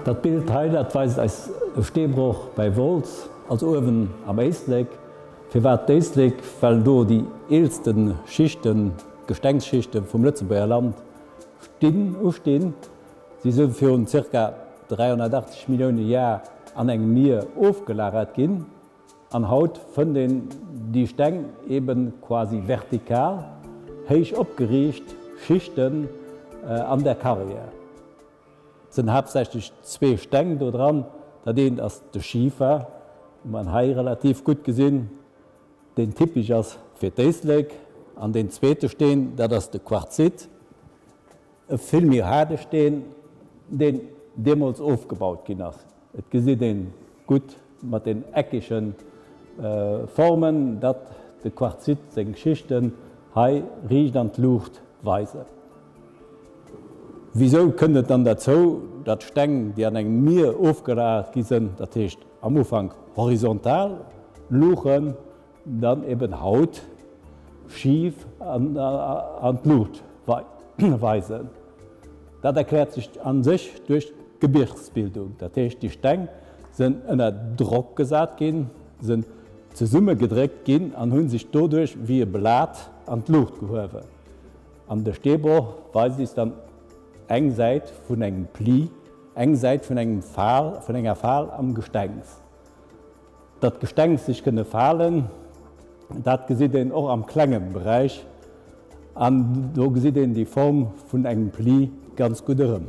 Dat Bild hei, dat weist eis e Steebroch bäi Wolz, also uewen am Éislek. Firwat d'Éislek? Well do déi eelste Schichten, Gestengsschichte vum Lëtzebuerger Land stinn, ustinn. Si si virun zirka 380 Millioune Jar an engem Mier ofgelagert ginn. An haut fënnt een déi Steng eben quasi vertikal, héich opgeriicht Schichten an der Karriär. Et sënn haaptsächlech zwee Steng do dran. Dat eent ass de Schifer, dee mer hei relativ gutt gesinn, deen typesch ass fir d'Éislek. An deen zweete Steen, dat ass de Quarzit. E vill méi haarde Steen, deen deemools ofgebaut ginn ass. Et gesitt een gutt mat den eckege Formen, datt de Quarzit seng Schichten hei riicht an d'Luucht weisen. Wisou kënnt et dann derzou, datt Steng, déi an engem Mier ofgelagert gi sënn, dat heescht am Ufank horizontal luuchen, Dann eben haut schif an d'Luucht weisen. Dat erkläert sech a sech duerch d'Gebirgsbildung. Dat heescht, déi Steng sënn ënner Drock gesat ginn, sënn zesummegedréckt ginn an hu sech doduerch wéi e Blat an d'Luucht gehuewen. An de Steebroch weist is dann eng Säit vun engem Pli, eng Säit vun engem Fal, vun enger Fal am Gestengs. Datt d'Gestengs sech kënne falen, dat gesitt een och am klenge Beräich an do gesitt een déi Form vun engem Pli ganz gutt erëm.